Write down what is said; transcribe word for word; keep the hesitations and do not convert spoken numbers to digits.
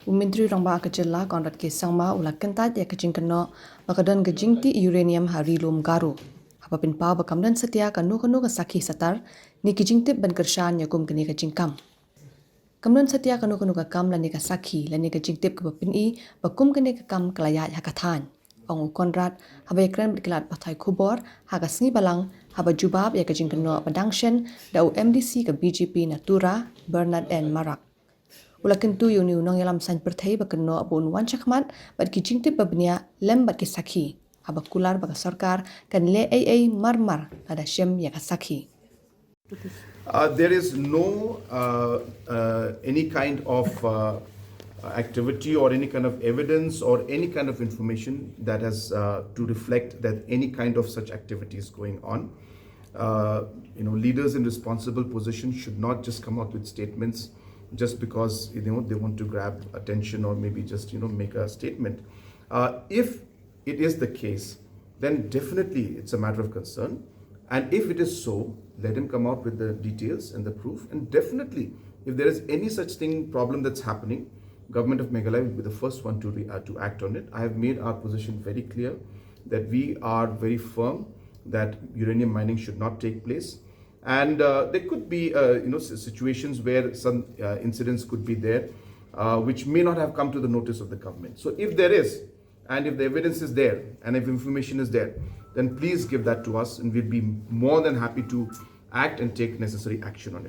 U Myntri Rangbah ka jylla Conrad K Sangma u la kyntait ïa ka jingkynnoh ba ka don ka jingtih uranium ha Ri Lum Garo, haba pynpaw ba kam don satia kano kano ka sakhi satar ne ki jingtip ban kyrshan ïa kum kane ka jingkam. Kam don satia kano kano ka kam lane ka sakhi lane ka jingtip kaba pyni ba kum kane ka kam ka la ïaid ha ka thaiñ, ong u Conrad haba ïakren bad ki lad pathai khubor ha ka sngi Balang, haba jubab ïa ka jingkynnoh ba dang shen da u M D C ka B J P na Tura, Bernard N Marak. U la kyntu ïa une u nongïalam saiñ pyrthei ba kynnoh ba un wan shakhmat bad ki jingtip ba bniah lem bad ki sakhi, haba kular ba ka sorkar kan leh ei ei mar mar lada shem ïa ka sakhi. Uh, there is no uh, uh, any kind of uh, activity or any kind of evidence or any kind of information that has uh, to reflect that any kind of such activity is going on. Uh, you know, leaders in responsible positions should not just come out with statements just because you know they want to grab attention or maybe just you know make a statement. Uh, if it is the case, then definitely it's a matter of concern. And if it is so, let him come out with the details and the proof. And definitely, if there is any such thing problem that's happening, Government of Meghalaya will be the first one to re, uh, to act on it. I have made our position very clear that we are very firm that uranium mining should not take place. And uh, there could be uh, you know situations where some uh, incidents could be there, uh, which may not have come to the notice of the government. So if there is, and if the evidence is there, and if information is there, then please give that to us, and we'll be more than happy to act and take necessary action on it.